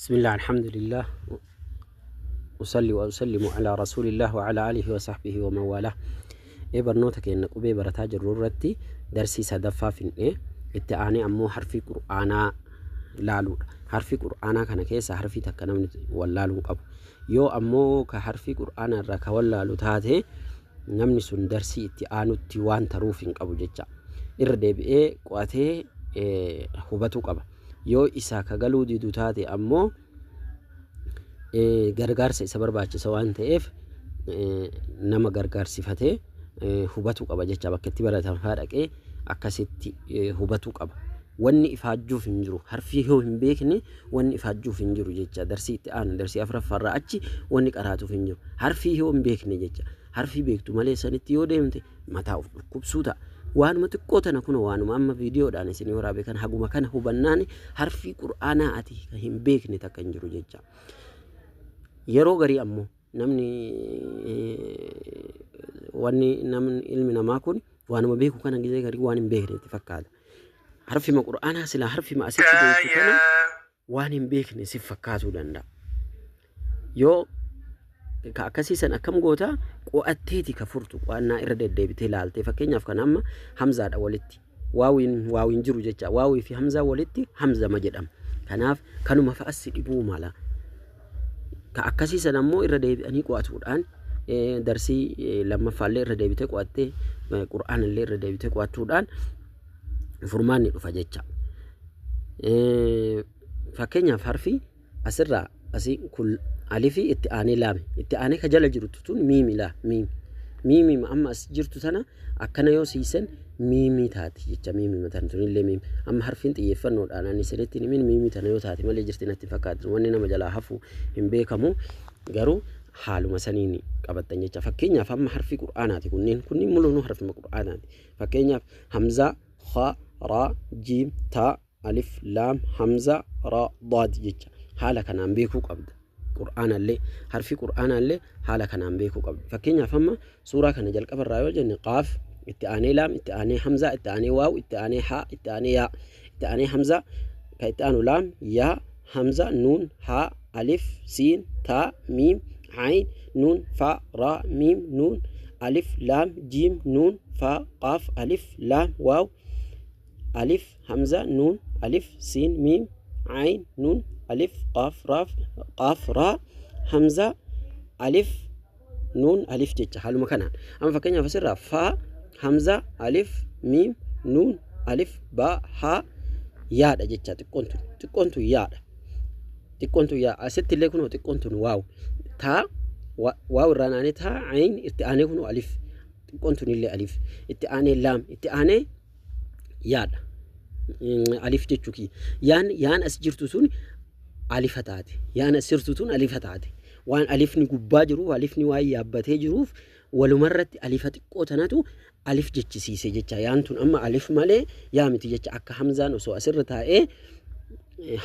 Bismillah, alhamdulillah, usalli wa usallimu ala rasulillah wa ala alihi wa sahbihi wa man walah. Barnoota keenya qubee barataa jirru irratti darsii sadaffaa finne. Itti aanee ammoo harfii qur'aanaa laaluudha. Harfii qur'aanaa kana keessa harfii takka namni wallaaluu hin qabu. Yoo ammoo ka harfii qur'aanaa irraa ka wallaalu taate, namni sun darsii itti aanutti waan taruuf hin qabu jecha. Irra deebi'ee qo'atee hubatuu qaba. Yoo isaa ka galuu didu taate ammoo gargaarsa isa barbaachisa waan ta'eef, nama gargaarsifatee hubatuu qaba jecha. Bakka itti baratan faa dhaqee akkasitti hubatuu qaba. Wanni ifaajjuuf hin jiru. Harfii yoo hin beekne wanni ifaajjuuf hin jiru jecha. Darsii itti aanu, darsii afuraffaarraa achi wanni qaraatuuf hin jiru. Harfii yoo hin beekne jecha. Harfii beektu malee sanitti yoo deemte mataa of dhukkubsuu ta'a. Waanuma xiqqoo tana kun, waanuma amma viidiyoodhaan isinii waraabe kan haguma kana hubannaan, harfii qur'aanaa ati hin beekne takka hin jiru jecha. Yeroo garii ammoo namni, wanni namni, ilmi namaa kun waanuma beeku kana gizee garii waan hin beekne itti fakkaata. Harfima qur'aanaa silaa harfima asitti beektu kana waan hin beekne si fakkaatuu danda'a. Yoo ka akkasii san akkam goota? Qo'atteeti ka furtu, qo'annaa irra deddeebitee laaltee. Fakkeenyaaf kan amma hamzaadha walitti waawiin, waawiin jiru jecha, waawii fi hamzaa walitti hamzama jedhama. Kanaaf kanuma fa'as si dhibuu mala. Ka akkasii san ammoo irra deebi'anii qo'atuudhaan, darsii lammaffaallee irra deebitee qo'attee, qur'aanallee irra deebitee qo'achuudhaan furmaanni dhufa jecha. Fakkeenyaaf harfi asirraa asii kun alifii, itti aanee laame, itti aanee ka jala jirtu tun miimi. Laa, miimi, miimi amma as jirtu tana akkana yoo siisan miimii taati jecha. Miimii matan tunillee miimi. Amma harfiin xiyyeeffannoodhaan ani isinitti himin miimii tana yoo taate malee jirti natti fakkaatti. Wanni nama jalaa hafu hin beekamu, garuu haaluma saniin qabattan jecha. Fakkeenyaaf amma harfii qur'aanaati kunneen mul'unu harfima qur'aanaati. Fakkeenyaaf hamzaa, kha, raa, jiim, taa, alif, laam, hamza, ra, daad jecha. Haala kanaan beekuu qabda. Qur'aanallee, harfi qur'aanallee haala kanaan beekuu qabda. Fakkeenyaaf amma suuraa kana jalqabarraa yoo jenne, qaaf, itti aanee laam, itti aanee hamzaa, itti aanee waaw, itti aanee haa, itti aanee yaa, itti aanee hamzaa, ka itti aanu laam, yaa, hamza, nuun, haa, alif, siin, taa, miim, ayn, nuun, fa, ra, miim, nuun, alif, laam, jiim, nuun, fa, qaaf, alif, laam, waaw, alif, hamza, nuun, alif, siin, miim, ayn, nuun, alif, qaaf, raaf, qaaf, raa, hamza, alif, nuun, alif jecha. Haaluma kanaan amma fakkeenyaaf asirraa faa, hamza, alif, miim, nuun, alif, baa, haa, yaadha jecha. Xiqqoon tun, xiqqoon tun yaadha, xiqqoon tun yaa. Asitti illee kunoo xiqqoon tun waaw, taa, waaw irraan aanee taa, ayn, itti aanee kunoo alif, xiqqoon tun illee alif, itti aanee laam, itti aanee yaadha, alif jechuu kiyya. Yaan, yaan as jirtu sun alifa taate. Yaan as jirtu tun alifa taate. Waan alifni gubbaa jiruuf, alifni waan yaabbatee jiruuf, walumarratti alifa xiqqoo tanatu alif jechisiise jecha. Yaan tun amma alif malee yaa miti jecha. Akka hamzaan osoo asirra taa'ee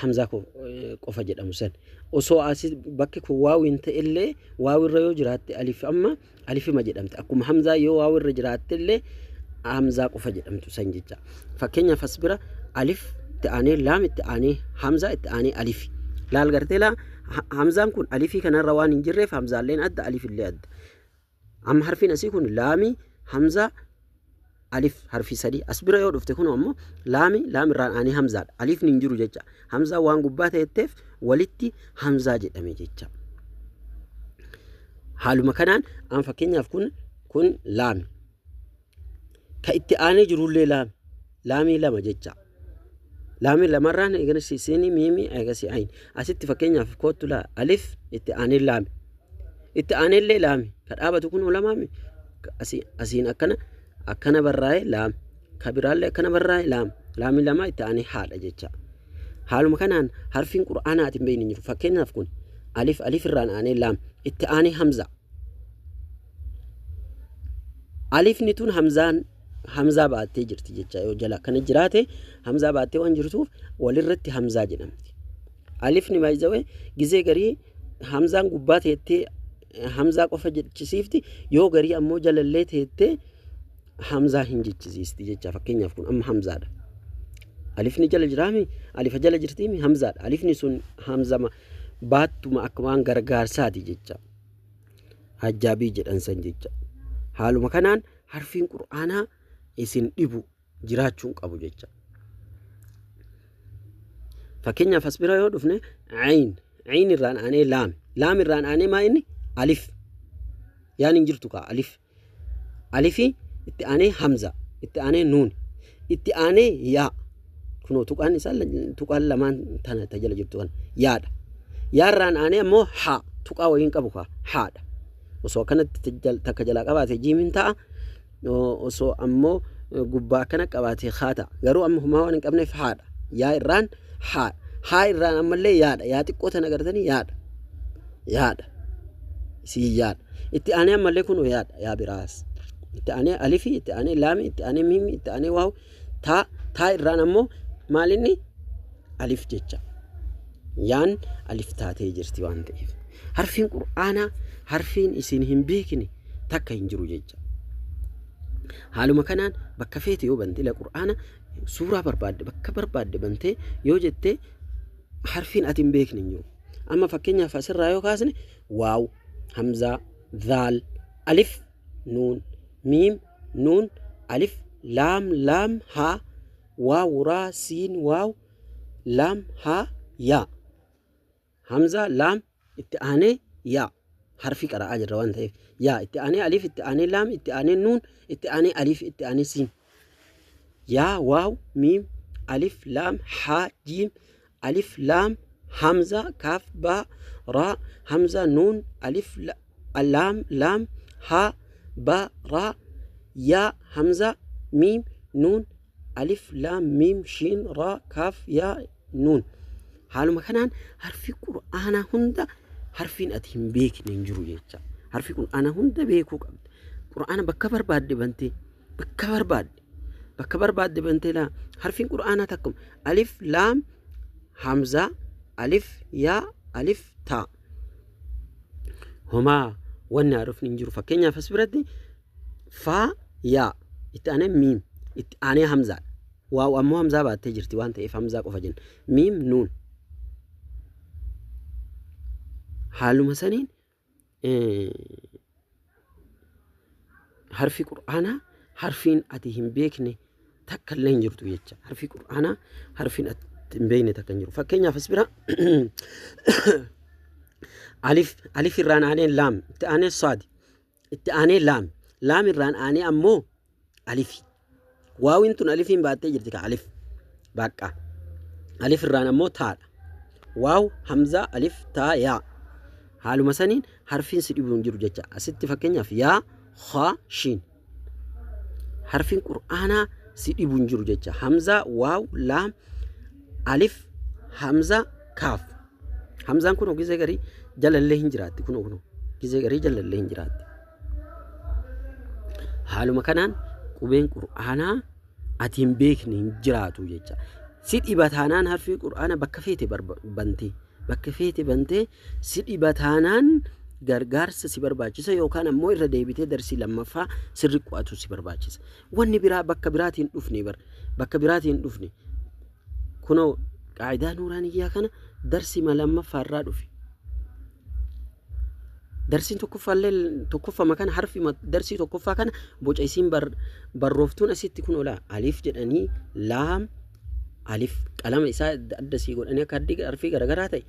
hamzaa qofa jedhamu san, osoo asi bakki kun waawiin ta'ellee, waawirra yoo jiraatte alif amma alifima jedhamte. Akkuma hamzaa yoo waawirra jiraatte illee hamzaa qofa jedhamtu san jecha. Fakkeenyaaf as bira alif, itti aanee laam, itti aanee hamzaa, itti aanee alif. Laal, gartee laa, hamzaan kun alifii kanarra waan hin jirreef hamzaalleen adda, alifillee adda. Amma harfiin asii kun laamii, hamzaa, alif, harfii sadii. As bira yoo dhufte kun ammoo laami, laam irraan aanee hamzaadha. Alifni hin jiru jecha. Hamzaa waan gubbaa ta'etteef walitti hamzaa jedhame jecha. Haaluma kanaan amma fakkeenyaaf kun laami, ka itti aanee jirullee laami, laamii lama jecha. Laamii lamarraan eeganas siinii, miimii, eegasii ayin. Asitti fakkeenyaaf koottu laa, alif, itti aanee laami, itti aaneellee laami. Ka dhaabatu kun lamaami. Asiin akkana akkana barraa'e laam, ka biraallee akkana barraa'e laam, laamii lama, itti aanee haadha jecha. Haaluma kanaan harfiin qur'aanaatiin beekni hin jiru. Fakkeenyaaf kun alif, alif irraan aanee laam, itti aanee hamza. Alifni tun hamzaan, hamzaa baattee jirti jecha. Yoo jala akkana jiraate hamzaa baattee waan jirtuuf walirratti hamzaa jedhamti. Alifni baay'izawee gizee garii hamzaan gubbaa teettee hamzaa qofa jechisiifti, yoo garii ammoo jalallee teettee hamzaa hin jechisiisti jecha. Fakkeenyaaf kun amma hamzaadha. Alifni jala jiraami, alifa jala jirtiimi hamzaadha. Alifni sun hamzama baattuma akka waan gargaarsaati jecha. Hajjaabii jedhan san jecha. Haaluma kanaan harfiin Qur'aanaa isin dhibu jiraachuu hin qabu jecha. Fakkeenyaaf as bira yoo dhufne ayin, ayin irraan aanee laam, laam irraan aanee maa inni alif. Yaan hin jirtu kaa alif. Alifi itti aanee hamza, itti aanee nuun, itti aanee yaa. Kunoo tuqaan isaa tuqaan lamaan tana ta jala jirtu kana yaadha. Yaarraan aanee ammoo haa tuqaa wayiin qabu kaa haadha. Osoo akkanatti takka jalaa qabaate jiimiin ta'a. Osoo ammoo gubbaa akkana qabaate haa ta'a. Garuu amma homaa waan hin qabneef haadha. Yaa irraan haa. Haa irraan ammallee yaadha. Yaa xiqqoo tana gartanii yaadha. Yaadha. Isii yaadha. Itti aanee ammallee kunoo yaadha. Yaa biraas. Itti aanee alifii, itti aanee laami, itti aanee miimi, itti aanee waaw, taa, taa irraan ammoo maalinni alif jecha. Yaan alif taatee jirti waan ta'eef. Harfiin Qur'aanaa harfiin isin hin beekne takka hin jiru jecha. Haaluma kanaan bakka feete yoo bante ila Qur'aana suuraa barbaadde bakka barbaadde bantee yoo jette harfiin ati hin beekne hin jiru. Amma fakkeenyaaf asirraa yoo kaasne waaw, hamzaa, zaal, alif, nuun, miim, nuun, alif, laam, laam, haa, waaw, raa, siin, waaw, laam, haa, yaa. Hamzaa, laam, itti aanee yaa. Harfii qara'aa jirra waan ta'eef. Yaa itti aanee alif, itti aanee laam, itti aanee nuun, itti aanee alif, itti aanee siin. Yaa, waaw, miim, alif, laam, haa, jiim, alif, laam, hamza, kaaf, baa, raa, hamza, nuun, alif, laam, laam, haa, baa, raa, yaa, hamza, miim, nuun, alif, laam, miim, shiin, raa, kaaf, yaa, nuun. Haaluma kanaan harfii Qur'aanaa hunda harfiin ati hin beekne hin jiru jecha. Harfii Qur'aanaa hunda beekuu qabda. Qur'aana bakka barbaadde bantee, bakka barbaadde, bakka barbaadde bantee laa harfiin Qur'aanaa takkuma alif, laam, hamzaa, alif, yaa, alif, taa. Homaa wanni haarofni hin jiru. Fakkeenyaaf as biratti faa, yaa, itti aanee miim, itti aanee hamzaadha. Waaw ammoo hamzaa baattee jirti waan ta'eef hamzaa qofa jenna. Miim nuun. Haaluma saniin harfi Qur'aanaa harfiin ati hin beekne takka illee hin jirtu jecha. Harfi Qur'aanaa harfiin ati hin beekne takka hin jiru. Fakkeenyaaf as bira alif, alif irraan aanee laam, itti aanee saadi, itti aanee laam, laam irraan aanee ammoo alifi. Waawiin tun alifiin baattee jirti ka alif. Baaqqa. Alif irraan ammoo taadha. Waaw, hamzaa, alif, taa, yaa. Haaluma saniin harfiin si dhibu hin jiru jecha. Asitti fakkeenyaaf yaa, khaa, shiin. Harfiin Qur'aanaa si dhibu hin jiru jecha. Hamzaa, waaw, laam, alif, hamzaa, kaaf. Hamzaan kun gizee garii jalallee hin jiraatti kunoo kunoo. Gizee garii jalallee hin jiraatti. Haaluma kanaan qubeen Qur'aanaa ati hin beekne hin jiraatu jecha. Si dhiba taanaan harfii Qur'aana bakka feete bantee, bakka feete bantee si dhiba taanaan gargaarsa si barbaachisa yookaan ammoo irra deebitee darsii lammaffaa sirri qo'atu si barbaachisa. Wanni biraa bakka biraatiin dhufne bar bakka biraatiin dhufne. Kunoo qaayidaa nuuraaniyyaa kana darsii lammaffaa irraa dhufe. Darsiin tokkoffaallee tokkoffama kana harfi darsii tokkoffaa kana boca isiin barrooftuun asitti kun olaa alif jedhanii laam alif qalama isaa adda sii godhanii akka addi harfii garagaraa ta'e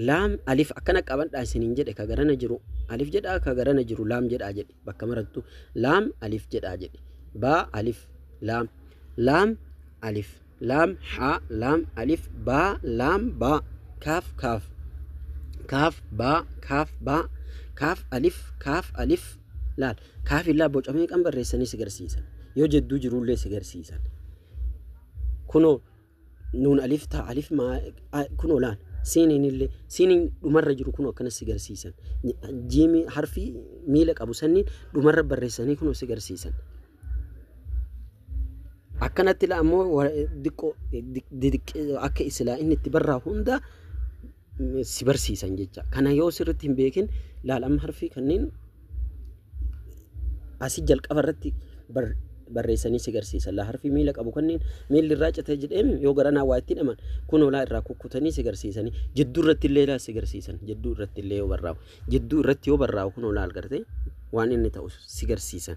laam alif akkana qabadhaa isiniin jedhe ka garana jiru alif jedhaa ka garana jiru laam jedhaa jedhe bakka marattu laam alif jedhaa jedhe baa alif laam laam alif laam haa laam alif baa laam baa kaaf kaaf kaaf baa kaaf baa kaaf alif kaaf alif laal kaaf illaa boca meeqan barreessanii si garsiisan yoo jedduu jirullee si garsiisan kunoo nuun alif taa alif maa kunoo laal siiniin illee siiniin dhumarra jiru kunoo akkana si garsiisan jiimi harfii miila qabu sanniin dhumarra barreessanii kunoo si garsiisan. Akkanatti la ammoo diqqoo akka isilaa inni itti barraa hunda si barsiisan jecha. Kana yoo sirriitti hin beekin laal amma harfii kanneen asii jalqaba irratti barreessanii si garsiisan. Laa harfii miila qabu kanneen miilli irraa cite jedhee yoo garanaa waa itti hidhaman kun olaa irraa kukkutanii si garsiisanii jidduu irratti illee laa si garsiisan. Jidduu irratti illee yoo barraa'u jidduu irratti yoo barraa'u kun olaa argarte waan inni ta'u si garsiisan.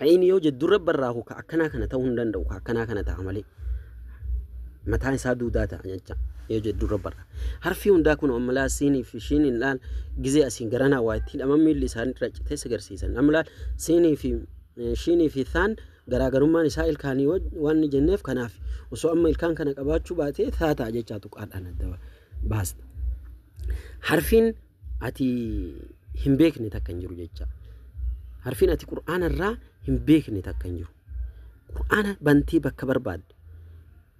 Ayin yoo jidduu irra barraa'u ka akkanaa kana ta'uu hin danda'u, ka akkanaa kana ta'a malee mataan isaa duudaa ta'a jecha yoo jidduu irra barraa. Harfii hundaa kun ammalaa siinii fi shiiniin laal gizee asiin garanaa waa itti hidhaman miilli isaanii irra citee si garsiisan. Ammalaa siinii fi shiinii fi thaan garaagarummaan isaa ilkaanii waan ni jenneef kanaaf osoo amma ilkaan kana qabaachuu baatee thaa ta'a jechaa tuqaadhaan adda baasta. Harfiin ati hin beekne takka hin jiru jecha. Harfiin ati Qur'aana irraa hin beekne takka hin jiru. Qur'aana bantii bakka barbaadde.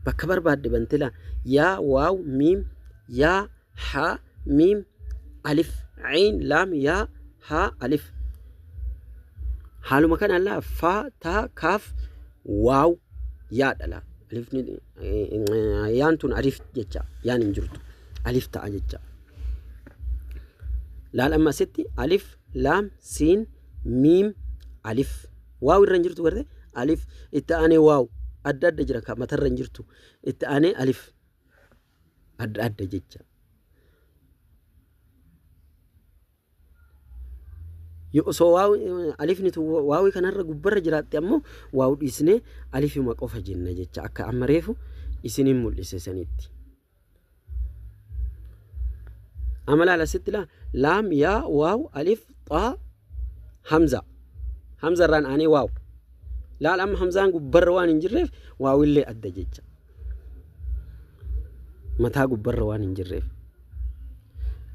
Bakka barbaadde bantee laa yaa waaw miim yaa haa miim alif ciin laam yaa haa alif. Haaluma kanaan laa faa taa kaaf waaw yaa dhala. Alifni yaan tun alif jecha yaan hin jirtu. Alif ta'a jecha. Laal amma asitti alif laam siin miim alif. Waaw irra hin jirtu garte alif itti aanee waaw adda adda jira ka matarra hin jirtu itti aanee alif adda adda jecha. Yoo osoo waaw alifni tun waawii kanarra gubbarra jiraatte ammoo waaw dhiisnee alifuma qofa jenna jecha akka amma reefu isiniin mul'ise sanitti. Amma laala asitti laa laam yaa waaw alif xaa hamza. Hamza irraan aanee waaw. Laal amma hamzaan gubbarra waan hin jirreef waawillee adda jecha. Mataa gubbarra waan hin jirreef.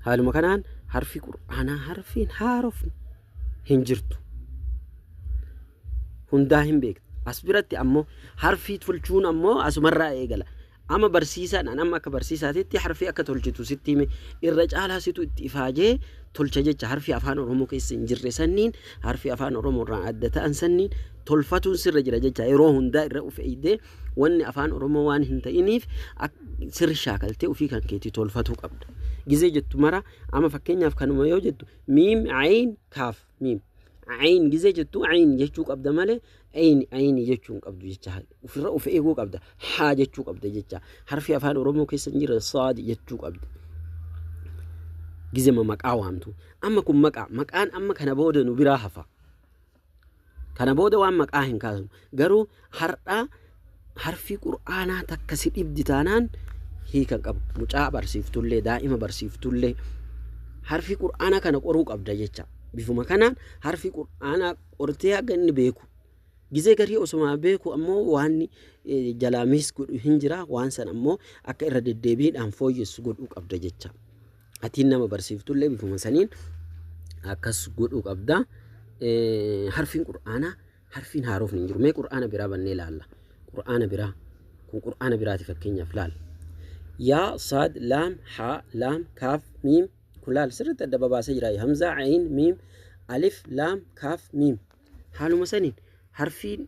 Haaluma kanaan harfi Qur'aanaa harfiin haarofni hin jirtu. Hundaa hin beektu. As biratti ammoo harfii tolchuun ammoo asumarraa eegala. Amma barsiisaan an amma akka barsiisaatitti harfii akka tolchitu sitti hime irra caalaa situ itti ifaajee tolcha jecha harfii afaan Oromoo keessa hin jirre sanniin harfii afaan Oromoo irraa adda ta'an sanniin tolfatuun sirra jira jecha yeroo hundaa irra uf eeydee wanni afaan Oromoo waan hin ta'iniif sirri shaakaltee ofii kan keetii tolfatuu qabda. Gizee jettu mara amma fakkeenyaaf kanuma yoo jettu miim ayin kaaf miim ayin gizee jettu ayin jechuu qabda malee ayin ayin jechuu hin qabdu jecha ofirra of eeguu qabda haa jechuu qabda jecha harfi afaan Oromoo keessa hin jirre saadi jechuu qabda. Gizema maqaa waamtu amma kun maqaa maqaan amma kana booda nu biraa hafa. Kana booda waan maqaa hin kaasnu garuu har'aa harfi Qur'aanaa takka si dhibdi taanaan hiika hin qabu. Mucaa barsiiftullee daa'ima barsiiftullee harfi Qur'aanaa kana qoruu qabda jecha. Bifuma kanaan harfi Qur'aanaa qortee akka inni beeku. Gizee garii osuma beeku ammoo waan jalaa miis godhu hin jira waan san ammoo akka irra deddeebiidhaan fooyyessu godhuu qabda jecha. Atiin nama barsiiftullee bifuma saniin akkas godhuu qabda. Harfiin Qur'aanaa harfiin haarofni hin jiru. Mee Qur'aana biraa bannee ilaalla. Qur'aana biraa kun Qur'aana biraati fakkeenyaaf laal. Yaa saad laam haa laam kaaf miim kun laal sirriitti adda babaasee jira. Hamzaa ayin miim alif laam kaaf miim. Haaluma saniin harfiin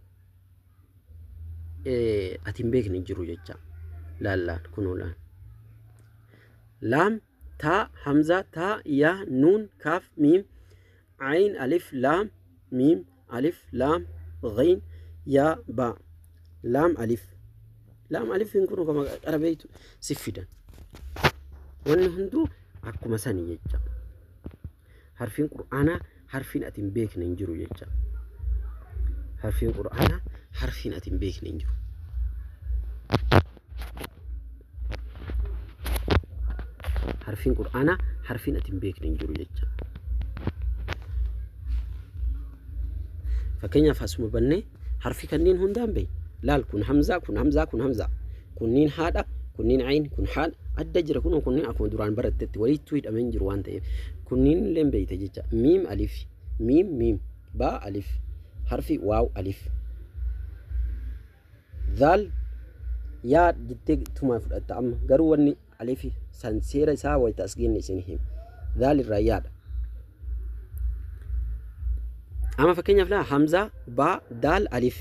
ati hin beekne hin jiru jecha. Laal laal kunoo laal. Laam taa hamzaa taa yaa nuun kaaf miim ayin alif laam miim alif laam ghiin yaa baa laam alif laam alif hin kun kama qara beektu si fidan. Wanni hunduu akkuma sani jecha. Harfiin Qur'aanaa harfiin ati hin beekne hin jiru jecha. Harfiin Qur'aanaa harfiin ati hin beekne hin jiru. Harfiin Qur'aanaa harfiin ati hin beekne hin jiru jecha. Fakkeenyaaf asuma bannee harfi kanneen hundaan beekna. Laal kun hamzaa kun hamzaa kun hamzaa. Kunniin haadha kunniin ayin kun haadha adda jira kun kunniin akkuma duraan barattetti walittuu hidhamee hin jiru waan ta'eef kunniin illee beekte jecha. Miim alif miim miim baa alif harfi waaw alif zaal yaa jettee tumaa fudhatta amma garuu wanni alifi san seera isaa wayita as geenne isin hima. Zaal irraa yaadha. Amma fakkeenyaaf laa hamzaa baa daal alif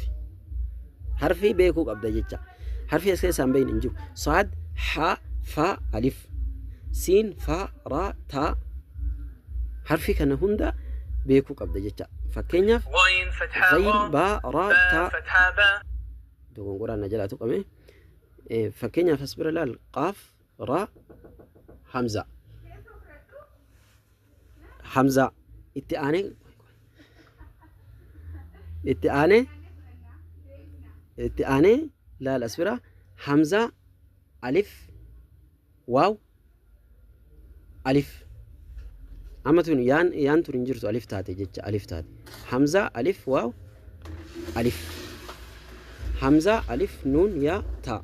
harfii beekuu qabda jecha. Harfii as keessaa hin beekne hin jiru. Saad haa fa alif siin fa raa taa harfii kana hunda beekuu qabda jecha. Fakkeenyaaf فتحة Ghayn غا baa raa با taa فتحة با dogongoraan na jalaa tuqame. Fakkeenyaaf as bira laal qaaf raa hamza hamza itti aanee itti aanee itti aanee laal as bira hamza alif waaw alif amma tun yaan yaan tun hin jirtu alif taate jecha alif taate hamza alif waaw alif hamza alif nuun yaa taa.